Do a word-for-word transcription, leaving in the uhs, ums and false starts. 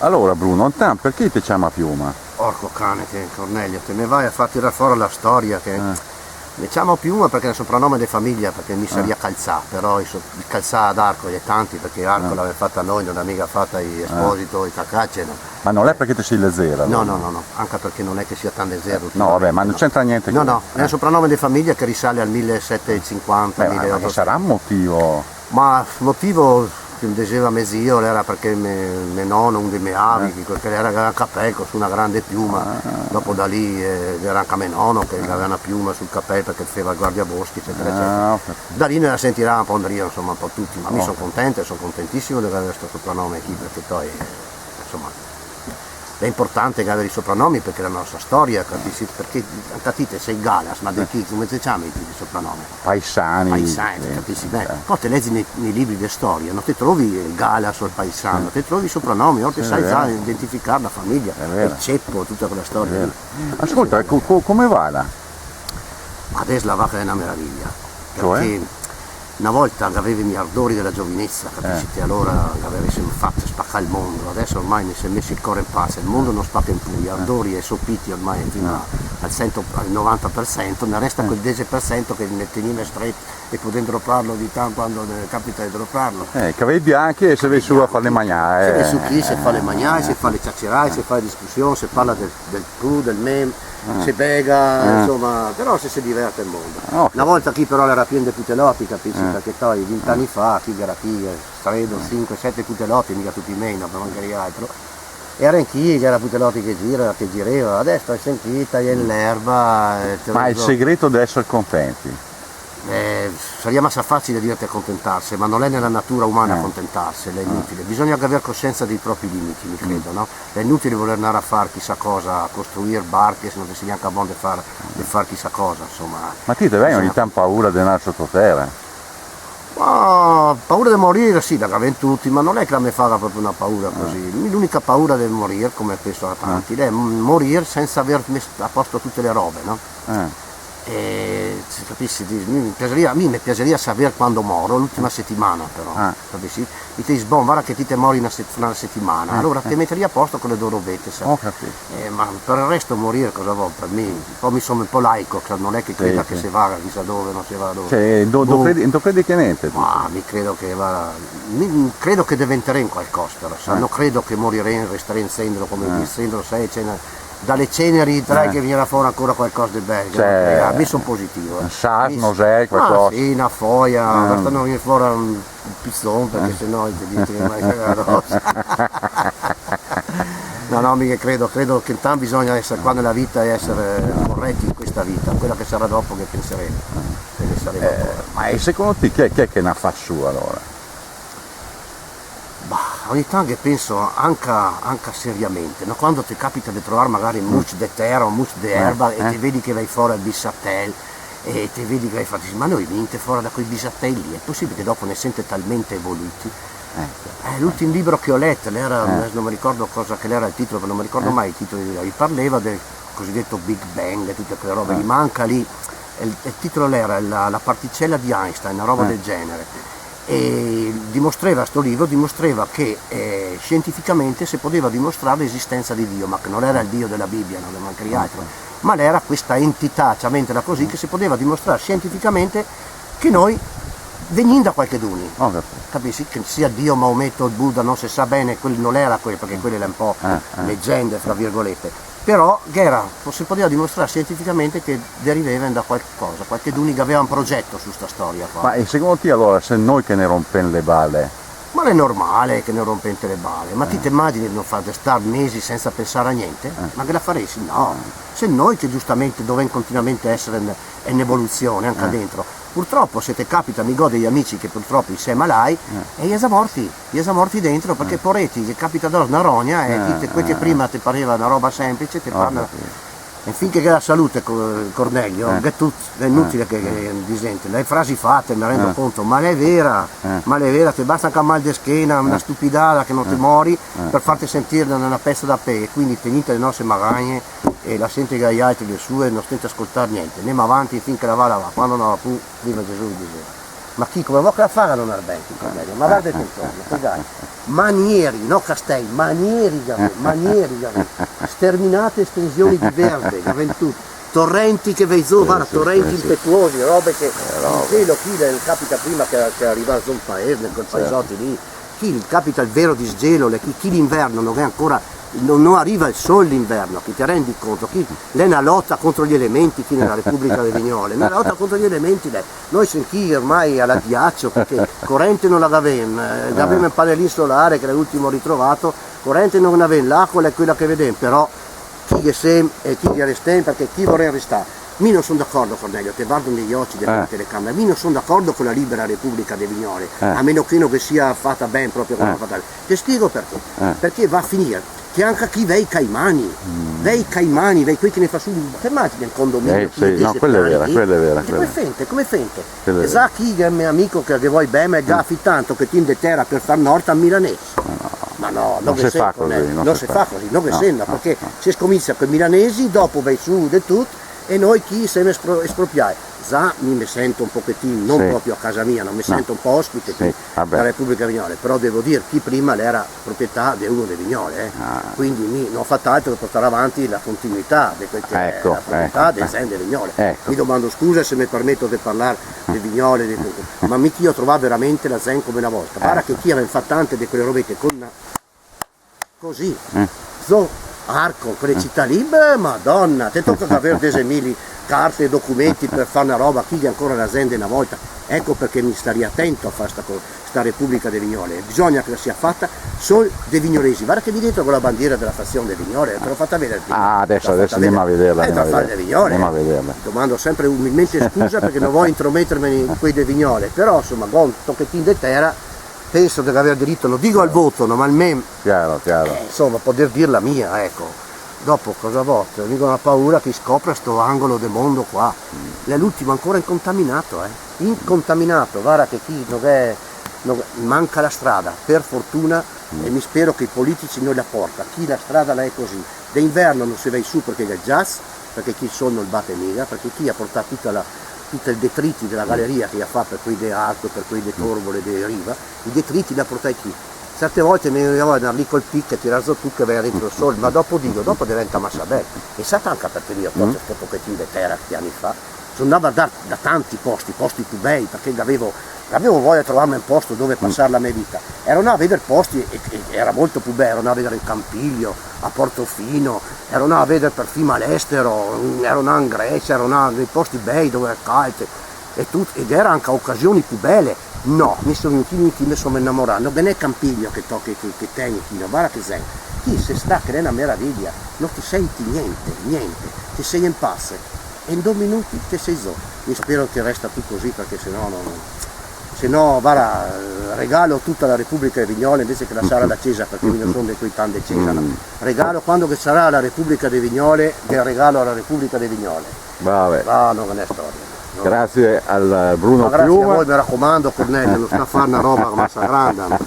Alora, Bruno, intanto, parché i te ciama Piuma? Orco cane, che, Cornelio, te me vai a far tirar fora la storia, che... Eh. Me ciama Piuma parché xe el sopranome de fameja, parché mi sarìa Calzà, però i so-, i Calzà d'Arco i xe tanti, parché Arco la gavemo fata noi, no la ga miga fata i Esposito, i Cacace, no? Ma no xe parché te si lezero, no, alora? No, no, no, anca parché no xe che sia tan lezero ultimamente, no. No, vabè, ma no c'entra gnente. No, no, xe un sopranome de fameja che risale al milesetecentosinquanta, mileotosecentosinquanta. Beh, ma, ma ghe sarà un motivo? Ma motivo che me dixeva me zio, l'era parché me, me nono, un de me avi, che quel che l'era, che gaveva un capel co su na grande piuma, dopo da lì, eh, l'era anca me nono che gaveva na piuma sul capel parché feva el guardiaboschi, ecetera, ecetera. Ah, ho capito. Da lì ne la sentirà un po' in drio, insoma, un po' tuti, ma mi son contento, son contentisimo de gaver sto sopranome qui, parché poi, eh, insoma, xe inportante gaver i sopranomi parché xe la nostra storia, capisi? Parché anca ti te si Galas, ma de chi, come te ciami ti de sopranome? Paisani. Paisani, sì, capisi? Beh, po te lezi nei, nei libri de storia, no te trovi el Galas o el Paisano, te trovi i sopranomi, alora te sa già identificar la fameja, xe vero, el cepo, tuta quela storia lì. Xe vero. Ascolta, co-, co-, come va là? Adeso la va che xe na meraveja. Cioè? Parché na volta che gavevi i ardori dela giovinesa, capisi? Eh. Alora che gavesimo fato spacar el mondo, adeso ormai i se ga meso el core in pace, el mondo no spaca pì, i ardori e i sopiti ormai fin al sento, al novanta par sento, ne resta quel diexe par sento che ne tegnimo streto e podemo droparlo ogni tanto quando ne capita de droparlo. Eh, i cavei bianchi e se ve su a farli magnar, eh. Se ve su chi, se fa le magnar, se fa le ciaciarar, se fa le discusion, se parla del, del tu, del me, se bega, insoma, però se, se diverte el mondo. Ah, ok. Na volta chi però l'era pien de puteloti, capisi? Eh. Parché poi vint'ani fa, chi che gera chi, eh, tre, do, sinque, sete puteloti, miga tuti mei, no, par mancarghe altro. E gera chi che gera puteloti che gira, che gireva, adeso stai sentita, e l'erba, eh, te... Ma el segreto de eser contenti? Eh, saria masa facile dirte contentarse, ma no l'è nela natura umana contentarse, l'è inutile. Bisogna aver cosiensa dei propri limiti, mi credo, no? L'è inutile voler ndar a far chisà cosa, a costruir barche, se no te si gnanca bon de far, de far chisà cosa, insoma. Ma ti te gavei ogni tanto paura de ndar sototera? Ma paura de morir, sì, la gaven tuti, ma no l'è che la me faga proprio na paura cusì. Mi l'unica paura de morir, come penso a tanti, l'è m-, morir sensa aver mes-, a posto tute le robe, no? Eh. E, se capisi, ti, mi, me piasaria, a mi me piasaria saver quando moro, l'ultima setimana però, capisi? Mi te disi, bon, varda che ti te mori na set-, na setimana, alora te meteria a posto co le do robete, sa? Ho capito. Eh, ma par el resto morir cosa vol? Par mi, po mi son un po' laico, sa, no l'è che creda che se vaga chisà dove, no se va dove. Sì, do-, do-, credi, do credi che gnente, ti? Ma mi credo che, varda, mi credo che deventaremo qualcosa, però, sa, no credo che moriremo, resteremo in sendro come in sendro, sa, e cena-, da le ceneri, vedrai che vegnarà fora ancora qualcosa de bel, eh, mi son positivo, eh. Un sas, no so, qualcosa. Ah, sì, na foia, basta no vegner fora un, un pizon, parché se no te disi che me caghi adoso. No, no, mi credo, credo che intanto bisogna eser qua nela vita e eser, eh, coreti in questa vita, quela che sarà dopo che penseremo, se ne saremo ancora. Eh, ma e secondo ti chi l'è, chi l'è che ne ga fato su alora? Bah, ogni tanto ghe penso anca, anca seriamente, no? Quando te capita de trovar magari mucio de tera o mucio de erba e te vedi che vien fora el bisatel e te vedi che i ga fato, ma noi vien fora da quei bisatei lì, l'è posibile che dopo ne semo talmente evoluti? Eh, l'ultimo libro che go leto, l'era, adeso no me ricordo cosa che l'era el titolo, parché no me ricordo mai i titoli, i parleva del cosideto Big Bang e tute quele robe lì, ma anca lì, el, el titolo l'era la, la particela de Einstein, na roba del genere. E dimostreva, sto libro dimostreva che, eh, sientificamente se podeva dimostrar l'esistenza de Dio, ma che no l'era el Dio dela Bibia, no, ne mancaria altro, ma l'era questa entità, ciamentela cusì, che se podeva dimostrar sientificamente che noi vegnimo da qualcheduni. Ho capito. Capisi? Che sia Dio, Maometo, el Buda, no se sa ben, quel, no l'era quel, parché quele l'è un po' legende, fra virgolete. Però ghe era, se podeva dimostrar sientificamente che deriveva da qualcosa, qualcheduni che gaveva un progeto su sta storia qua. Ma e secondo ti alora, se noi che ne rompem le bale? Ma l'è normale che ne rompem le bale, ma ti te imagini de no far, de star mesi sensa pensar a gnente? Ma che la faresi? No. Se noi che giustamente dovem continuamente eser in, in evoluzion anca dentro. Purtropo, se te capita, mi go dei amici che purtropo i xe malai, e i xe za morti. I xe za morti dentro, parché poreti, ghe capita doso na rogna, e ti te, quel che prima te pareva na roba senplice, te parla. Infin che ghe xe la salute, Co-, Cornelio, ghe xe tut, xe inutile che, che disente, le frasi fate, me rendo conto, ma l'è vera, ma l'è vera, te basta anca mal de schena, na stupidada che no te mori, par farte sentir na, na peza da pe, e quindi tegnite le nostre magagne e lasente che i altri le sue, no stente a scoltar gnente, ndemo avanti fin che la va, la va, quando no la va pù, viva Gesù, dixeva. Ma chi, come vuto che la faga a no andar ben, chi, Cornelio? Ma varda che intorno, che gai manieri, no castei, manieri che gavemo, manieri che gavemo. Sterminate estensioni de verze, che gavemo tuto. Torenti che vien zo, varda, torenti impetuosi, robe che, el zelo, chi, el capita prima che, che riva zo in paese, in quei paesotti lì, chi capita el vero disgelo, le, chi, chi l'inverno no xe ancora, no, no riva el sol l'inverno, chi, te rendi conto? Chi l'è na lota contro gli elementi, chi, nela Republica de Vignole, na lota contro gli elementi, l'è. Noi semo chi ormai a l'adiacio, parché corente no la gavemo, eh, gavemo el panelin solare che l'è l'ultimo ritrovato, corente no la gavemo, l'acua l'è quela che vedemo, però chi che semo e chi che restemo, parché chi vorè restar? Mi no son d'acordo, Cornelio, te vardo negli oci de la telecamera, mi no son d'acordo co la libera Republica de Vignole, a meno che no che sia fata ben proprio come la ga fata. Te spiego parché. Parché va a finir che anca chi vei caimani, vei caimani, vei quei che ne fa su, te imagini un condominio, eh, sì, no, quela xe vera, quela xe vera, quela xe vera. Come fente, come fente? Quela xe vera. Sa chi che xe me amico che, che vol ben, ma el gafi tanto che tien de tera par far na orta a un milanes. Ma no, no, no se fa cusì, no se fa cusì, no che senta, parché se scominsia coi milanesi, dopo vei su de tuto, e noi chi semo espro-, espropriai. Za mi me sento un pochetin, no proprio a casa mia, no, me sento un po' ospite chi, dela Republica Vignole, però devo dir, chi prima l'era proprietà de uno de Vignole, eh. Quindi mi no go fato altro che portar avanti la continuità de quel che xe la proprietà de zente de Vignole. Mi domando scusa se me permeto de parlar de Vignole, de tuto, ma mi chi go trovà veramente la zente come na volta. Varda che chi gavemo fato tante de quele robete con Cusì. Eh. Zo, Arco, quele cità lì, beh, Madona, te toca aver diexe mila carte e documenti par far na roba chi che ancora la zente na volta. Eco parché mi staria atento a far sta co-, sta Republica de Vignole. Bisogna che la sia fata sol de vignolesi. Varda che mi dentro co la bandiera dela fasion de Vignole, te l'ho fata vedar prima. Ah, adeso, adeso ndemo a vederla, eh, ndemo a vederla. Ndemo a vederla. Domando sempre umilmente scusa parché no vojo intrometerme in quei de Vignole, però, insoma, go un tochetin de tera, penso de aver dirito, no digo al voto, no, ma almen, chiaro, chiaro, eh, insoma, poder dir la mia, eco. Dopo cosa vuto? Mi go na paura che i scopra sto angolo de mondo qua. Mm. L'è l'ultimo ancora incontaminato, eh. Incontaminato, varda che chi no ghe, no ghe, manca la strada, par fortuna, mm, e mi spero che i politici no la porta. Chi la strada la xe cusì. De inverno no se vei su parché el xe el gias, parché chi el sol no el bate miga, parché chi ga portà tuta la, tuti i detriti dela galeria che i ga fà par quei de Arco, par quei de Torbole, de riva, i detriti i ga portai chi. Certe volte me vien voia de andar lì col pic e tirar zo tuto che vien dentro el sol, ma dopo digo, dopo deventa masa bel. E sa tanca parché mi go tolto sto pochetin de tera che ani fa, so ndà a vardar da tanti posti, posti pì bei, parché gavevo, gavevo voia de trovarme un posto dove pasar la me vita. Ero ndà a veder posti e, e, e era molto pì bei, ero ndà a veder in Campiglio, a Portofino, ero ndà a veder perfino a l'estero, ero ndà in Grecia, ero ndà nei posti bei dove era caldo e tuto, e gera anca ocasioni pì bele. No, mi so vegnù chi, mi, chi me so inamorà, no ghe n'è Campiglio che toca, che, che tegni chi, no, varda che xe, chi se sta che l'è na meraveja, no te senti gnente, gnente, te sei in pace. E in do minuti te sei zo. Mi spero che resta tuto cusì, parché se no, no, no. Se no, varda, eh, regalo tuta la Republica de Vignole invese che lasarla a la cesa, parché mi no son de quei tan de cesa, no. Mm. Regalo, quando che sarà la Republica de Vignole, ghe regalo a la Republica de Vignole. Va ben. Ah, no ghe n'è storia. No. Grazie al Bruno Piuma. Ma grazie a voi, me racomando, Cornelio, no sta a far na roba masa granda, no?